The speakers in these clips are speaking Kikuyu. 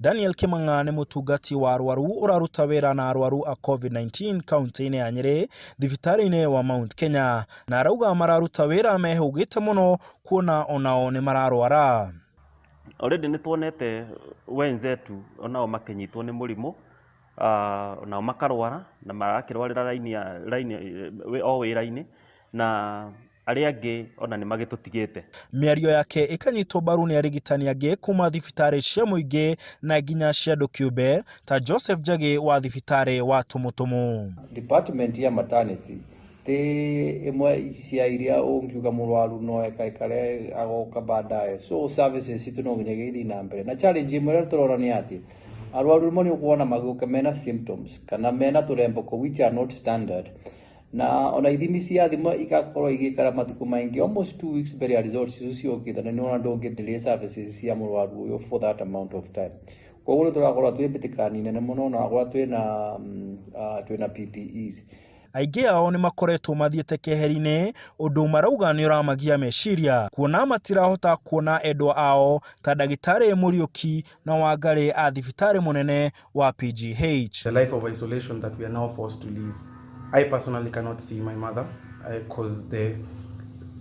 Daniel Kĩmang'a nĩ mũtungati wa arwaru ũraruta wĩra na arwaru a COVID-19 kaunti-inĩ ya Nyĩrĩ thibitarĩ-inĩ wa Mount Kenya, na arauga mararuta wĩra mehũgĩte mũno kuona onao nĩ mararwara. Already nĩ tuonete wenzetu onao makĩnyitwo nĩ mũrimũ, onao makarwara na marakĩrwarĩra raini ya raini o wĩra-inĩ na arĩa angĩ ona nĩ magĩtũtigĩte. Mĩario yake ĩkanyitwo mbaru nĩ arigitani angĩ kuma thibitarĩ cia mũingĩ na nginya cia andũ kĩũmbe ta Joseph Njagĩ wa thibitarĩ wa Tumutumu. Department ya maternity ti ĩmwe cia iria ũngiuga mũrwaru no ekaikare agoka baadaye, so services citũ no nginyagia ithiĩ na mbere. Na challenge ĩmwe ĩrĩa tũrona nĩ atĩ arwaru rĩmwe nĩ ũkuona magĩũka mena symptoms kana mena tũrembeko which are not standard, na ona ithimi cia thimũ igakorwo igĩikara matukũ maingĩ, almost 2 weeks mbere ya results icio ciũkĩte, na nĩwona ndũngĩ delay services cia mũrwaru ũyũ for that amount of time. Koguo nĩ tũrakorwo twĩ mbĩtĩkani nene mũno na gwa twĩna PPEs. Aingĩ ao nĩ makoretwo mathiĩte keheri-inĩ, ũndũ marauga nĩ ũramagia meciria kuona matirahota kuona endwa ao ta ndagĩtarĩ Mũriũki na Wangarĩ a thibitarĩ mũnene wa PGH. The life of isolation that we are now forced to live. I personally cannot see my mother because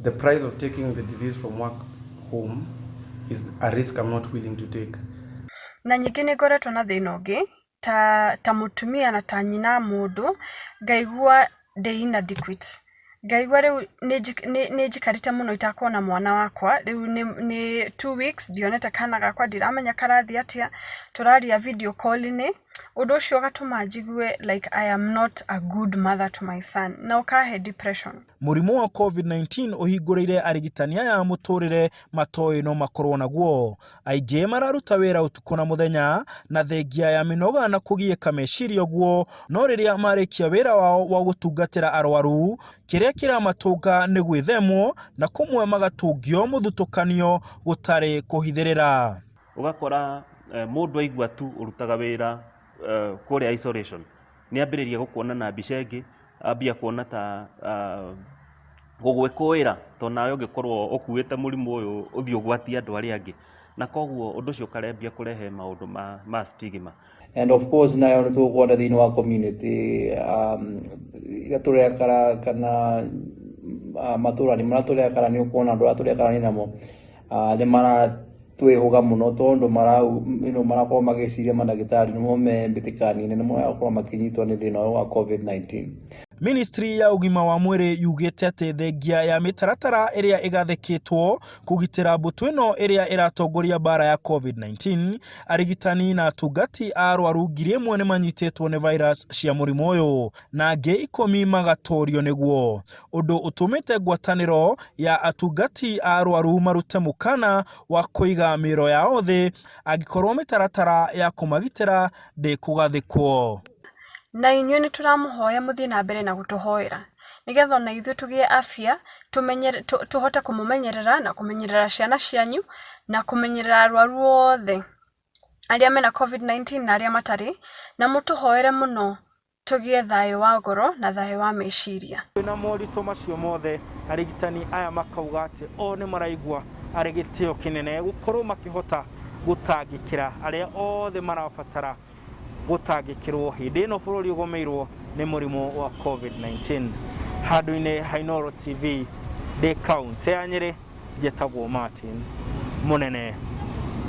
the price of taking the disease from work home is a risk I'm not willing to take. Na ningĩ nĩ ngoretwo na thĩna ũngĩ ta mũtumia na ta nyina mũndũ, ngaigua ndĩ inadequate, ngaigua rĩu nĩ njikarĩte mũno itakuona mwana wakwa. Rĩu nĩ 2 weeks ndionete kana gakwa, ndiramenya karathiĩ atĩa, tũraria video call-inĩ. Ũndũ ũcio ũgatũma njigue like I am not a good mother to my son na ũkahe depression. Mũrimũ wa COVID-19 ũhingũrĩire arigitani aya mũtũrĩre matoĩ no makorwo naguo. Aingĩ mararuta wĩra ũtukũ na mũthenya na thengia ya mĩnoga na kũgiĩka meciria ũguo, no rĩrĩa marĩkia wĩra wao wa gũtungatĩra arwaru, kĩrĩa kĩramatũnga nĩ gwĩthemwo na kũmwe magatũngio mũthutũkanio gũtarĩ kũhithĩrĩra. Ũgakora mũndũ aigua tu ũrutaga wĩra kũrĩa isolation, nĩ ambĩrĩria gũkuona na mbica ĩngĩ, ambia kuona ta gũgwĩkũĩra tondũ nawe ũngĩkorwo ũkuĩte mũrimũ ũyũ ũthiĩ ũgwatie andũ arĩa angĩ, na koguo ũndũ ũcio ũkarembia kũrehe maũndũ ma stigma. And of course nayo nĩ tũkuona thĩinĩ wa community iria tũrekara kana matũra-inĩ marĩa tũrekara, nĩ ũkuona andũ arĩa tũrekarania namo nĩ maratwĩhũga mũno tondũ mara marakorwo magĩciria mandagĩtarĩ nĩmo me mbĩtĩka-inĩ, nĩmo marakorwo makĩnyitwo nĩ thĩna ũyũ wa COVID-19. Ministry ya ũgima wa mwĩrĩ yugĩte atĩ thengia ya mĩtaratara ĩrĩa ĩgathĩkĩtwo kũgitĩra mbũtũ ĩno ĩrĩa ĩratongoria mbara ya COVID-19, arigitani na atungati a arwaru 1000 nĩ manyitĩtwo nĩ virus cia mũrimũ ũyũ na angĩ 10 magatorio nĩguo, ũndũ ũtũmĩte ngwatanĩro ya atungati a arwaru marute mũkana wa kũiga mĩĩro yao thĩ angĩkorwo mĩtaratara ya kũmagitĩra ndĩkũgathĩkwo. Na inyuĩ nĩ tũramũhoya mũthiĩ na mbere na gũtũhoera nĩgetha ona ithuĩ tũgĩe afya, tũhote kũmũmenyerera na kũmenyerera ciana cianyu na kũmenyerera arwaru othe arĩa mena COVID-19 na arĩa matarĩ, na mũtũhoere mũno tũgĩe thayũ wa ngoro na thayũ wa meciria. Na moritũ macio mothe, arigitani aya makauga atĩ o nĩ maraigua arĩ gĩtĩo kĩnene gũkorwo makĩhota gũtangĩkĩra arĩa othe marabatara gũtangĩkĩrwo hĩndĩ ĩno bũrũri ũgũmĩirwo nĩ mũrimũ wa COVID-19. Handũ-inĩ ha Inooro TV ndĩ kaũntĩ ya Nyĩrĩ, njĩtagwo Martin Mũnene.